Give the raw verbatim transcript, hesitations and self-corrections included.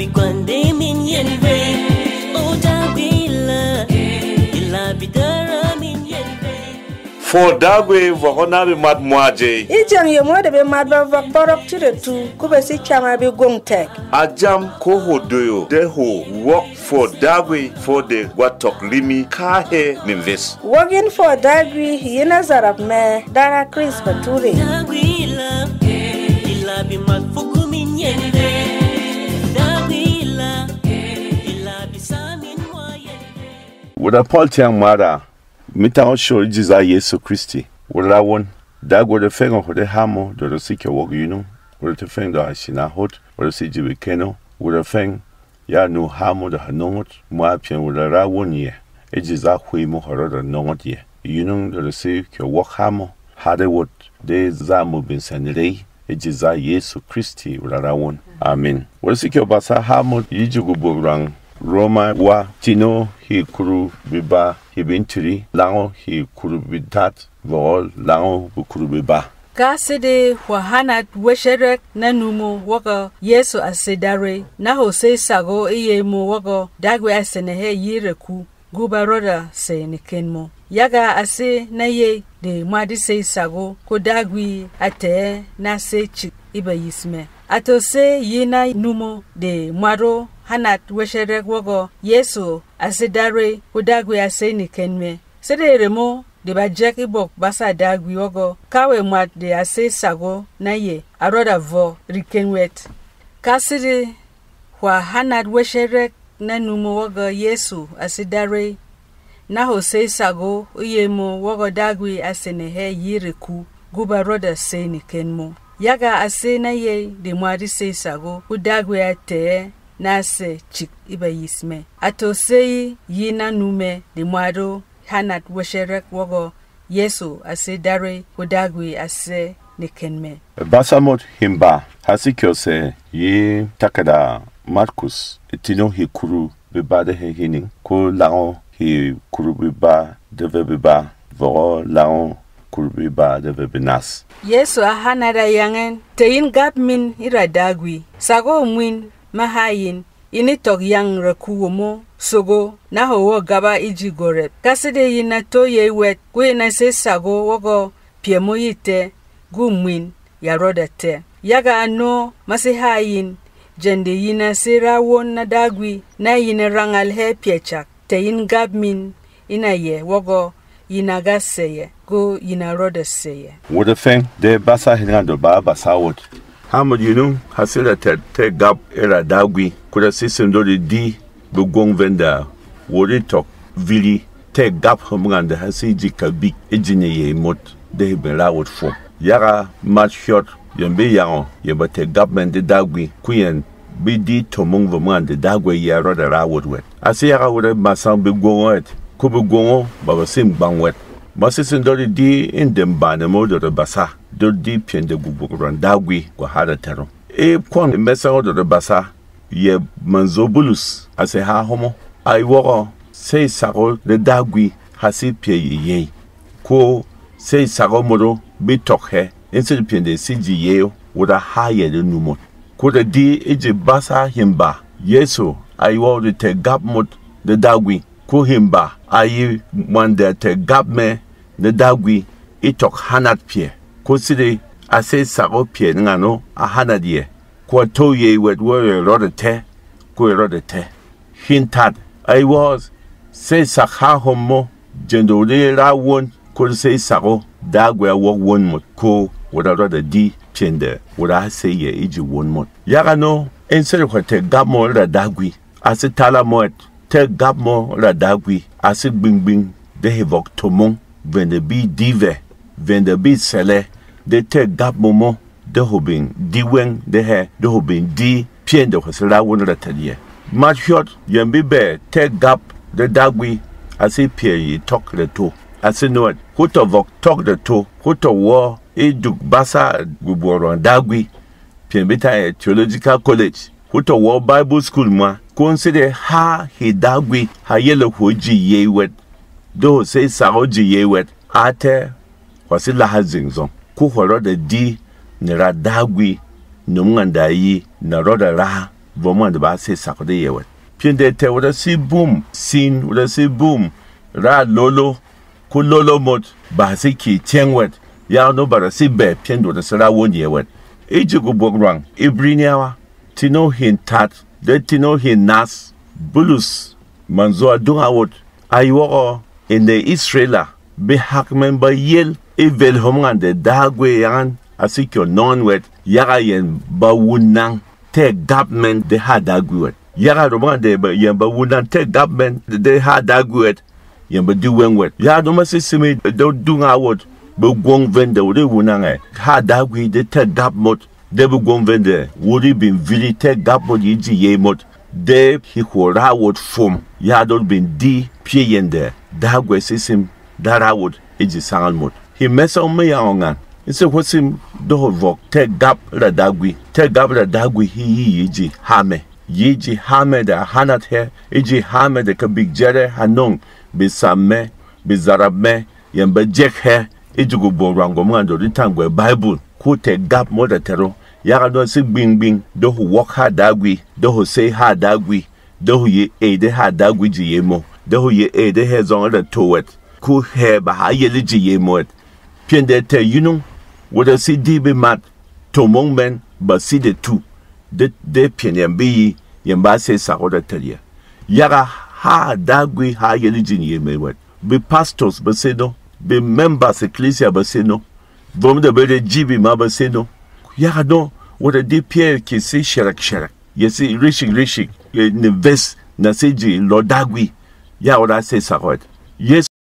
Bekwande min yɛn vey, o Dagwi la, e la bidara min yɛn vey. Fwɔ Dagwi vɔk o na bemwat mwa jey. E jeng yemo de bemwat ba vɔk bɔrɔk tire tu, ko ba si chama be gwong tɛk. A jam ko hwo doyo de hwo wok fwɔ Dagwi fwɔ de gwa tɔk rimi ka he min ves. Wok yin fwɔ Dagwi, yin a zarap mɛ, dara Chris Bature. Dagwi la, e la bemwat fuku min yɛn vey. Dagwi la, e la bisa min mwa yɛn vey. Wura Paul tyang mara, mi tang o shor e ji za Yesu Kristi, wura ra won. Dagwi de feng o hode hamo de resi kyo wok yinung, wura te feng de a shina hot, wura si ji be keno, wura feng ya nu hamo de hanongot, mwa pyɛn wura ra won ye, e ji za hwi mo horo de nongot ye. Yinung de resi kyo wok hamo, hade wot de za mo bin sen rei, e ji za Yesu Kristi wura ra won. Amin. Wura si kyo basa hamo yi ji gubuk rang Roma wa tino hi kuru biba hi bin tiri, lango hi kuru bitat, vɔgɔ lango bi kuru biba. Ka sede hwà hanat wesherek na numo wɔgɔ Yesu a se Darwey, na hwo sey sago e yey mo wɔgɔ Dagwi a sene hɛ yi reku, gu ba rɔda sey neken mo. Yaga a se na yey de mwat e sey sago, ko Dagwi a tɛ̀ ɛ na sey cik e bayis mɛ. A to sey yi na numo de mwat o hanat wesherek wɔgɔ Yesu a se Darwey, ko Dagwi a sey neken mɛ. Sede remo de ba jek e bok basa Dagwi wɔgɔ, kawɛ mwat de a sey sago na yɛ, a rɔda vɔ reken wɛt. Ka sede hwà hanat wesherek na numo wɔgɔ Yesu a se Darwey, na hwo sey sago e yey mo wɔgɔ Dagwi a sene hɛ yi reku, gu ba rɔda sey neken mo. Yaga a se na yey de mwat e sey sago, ko Dagwi a tɛ̀ ɛ na sey cik e bayis mɛ. A to sey yi na nu mɛ de mwat o hanat wesherek wɔgɔ Yesu a se Darwey, ko Dagwi a sey neken mɛ. Basa mot himba ha si kyo sey yi takada Markus, tino hi kuru biba de he hining, ko lango hi kuru biba de ve biba, vɔgɔ lango kuru biba de ve binas. Yesu a hana da yang ɛn, tɛ̀ yin gap min e ra Dagwi. Sago mwin ma ha yin, yin e tɔk yang reku womo sogo, na hwo wɔ gaba e ji gworɛt. Ka sede yin a to yey wɛt, ko yin a sey sago wɔgɔ pyɛ mo yi tɛ, gu mwin ya rɔda tɛ. Yaga ano ma se ha yin, jeng de yin a sey rawon na Dagwi, na yin a rangal hɛ pyɛ cak, tɛ̀ yin gap min e na yɛ wɔgɔ yin a ga sey ɛ, ko yin a rɔda sey ɛ. Wot feng de basa hin nga do ba basa wot. Ha mot yinung ha sira tɛt tɛgap e ra Dagwi, ko da si sindori di be gwong venda wori tɔk viri tɛgap hom ngande ha si ji kabik e ji ne yey mot de he ben ra wot fwom. Yaga mat hyot yɛn be yango yɛn ba tɛgap mɛn de Dagwi, ko yɛn be di tomong vwom ngande Dagwi ya rɔda ra wot wɛt. A si yaga wot masang be gwongo et, ko be gwongo ba ba sim gbang wɛt. Ma si sindori di in dem bane mo do de basa. Dot di pyɛn de gubuk rɔn Dagwi gwa hada tɛrɔ. E kwɔn mɛsɛng o dot de basa yɛ manzo Bulus a se ha homo. A yi wɔgɔ sey sako de Dagwi ha si pyɛ yi yey. Ko sey sako moro bi tɔk hɛ in sede pyɛn de si ji yey o wura ha yɛ de nu mot. Ko da di e ji basa himba Yesu a yi wɔgɔ de tɛgap mot de Dagwi. Ko himba a yi mwande tɛgap mɛ de Dagwi e tɔk hanat pyɛ, ko sede a sey sako pyɛ ngan o a hanat yɛ, ko a to yey wɛt wɔ e rɔda tɛ, ko e rɔda tɛ. Hin tat a yi wɔ sey sak ha hom mo, jeng de wot e ra won, ko de sey sako Dagwi a wok won mot, ko wot a rɔda di pyɛn de wot a sey yɛ e ji won mot. Yaga no in sede hwɛ tɛgap mo e ra Dagwi, a si tala mo et, tɛgap mo ra Dagwi a si gbingbing de he vɔk tomong, vende bi di vɛ, vende bi sɛlɛ de tɛgap mo mo de ho bin di weng de hɛ de ho bin di pyɛn de hwɛ si ra won ra tɛt yɛ. Mat hyot yɛn bi bɛ tɛgap de Dagwi a si pyɛ yi tɔk reto. A si nuet, ko tɔ vɔk tɔk reto, ko tɔ wɔ e duk basa gubwɔrɔng Dagwi pyɛn bi ta yɛ Theological College. Ko tɔ wɔ Bible School mwa, ko n sede ha he Dagwi ha yɛlɛ hwo ji yey wɛt, de hwo sey sako ji yey wɛt, a tɛ hwa si laha zing zɔng. Ko hwa rɔda di ne ra Dagwi, num nganda yi na rɔda raha. Vwom ngan de ba sè sak de yɛ wɛt. Pyɛn de tɛ wot a si bum sin, wot a si bum ra lolo, ko lolo mot, ba si kyè tyɛng wɛt. Yaga no ba ra si bɛ pyɛn de wot a si ra won yɛ wɛt. E ji gwobwok rwang e bri ni awa, tino hin tat de tino hin nas. Bulus, mànzo a dung a wot, a yi wɔgɔ e nde Israela, behak mɛn ba yel e vel hom ngan de Dagwe yang an a si kyɔ nɔng wɛt, yaga yɛn ba wun nang tɛ gap mɛn de ha Dagwe wɛt. Yaga rom ngan de ba, yɛn ba wun nang tɛ gap mɛn de ha Dagwe wɛt, yɛn ba di weng wɛt. Yaga no ma si simi de dung a wot, be gwong ven de wot e wun nang ɛ ha Dagwe de tɛ gap mot. De be gwong ven de wot e bin viri tɛ gap mot yi ji yey mot, de hi hwo ra wot fwom. Yaga dot bin di pyɛ yɛn de Dagwe si sim da ra wot e ji sangal mot. Hi mɛsɔng me yang o ngan, e se hwo sim de hwo vɔk tɛ gap ra Dagwe. Tɛ gap ra Dagwe hi yi yi ji ha mɛ, yi ji ha mɛ de a hanat hɛ, e ji ha mɛ de ka bik jɛrɛ ha nong, be sam mɛ, be zarap mɛ, yɛn ba jek hɛ e ji gwobwok rwang gwom ngan de ri tang gwɛ Baibol. Ko tɛ gap mot a tɛro, yaga no si gbing gbing de hwo wɔk ha Dagwe, de hwo sey ha Dagwe, de hwo ye e de ha Dagwe ji yemo, de hwo ye e de hɛ zɔng e ra to wɛt. Ko hɛ ba ha yel e ji yemo wɛt. Pyɛn de tɛ yinung, wot a si di bemat, to mong mɛn ba si de tu. De, de pyɛn yɛn be yi, yɛn ba sè sak wot a tɛr yɛ. Yaga ha Dagwe ha yel e ji yemo wɛt. Be pastors ba seno, be members ecclesia ba seno, vwom de be re ji bima ba seno. Yaga no, wot a di pyɛ ki si shɛrɛk shɛrɛk, ye si rishik rishik, ye ni ves na si ji lɔ Dagwe. Yaga wot a sè sak wɛt. Yes.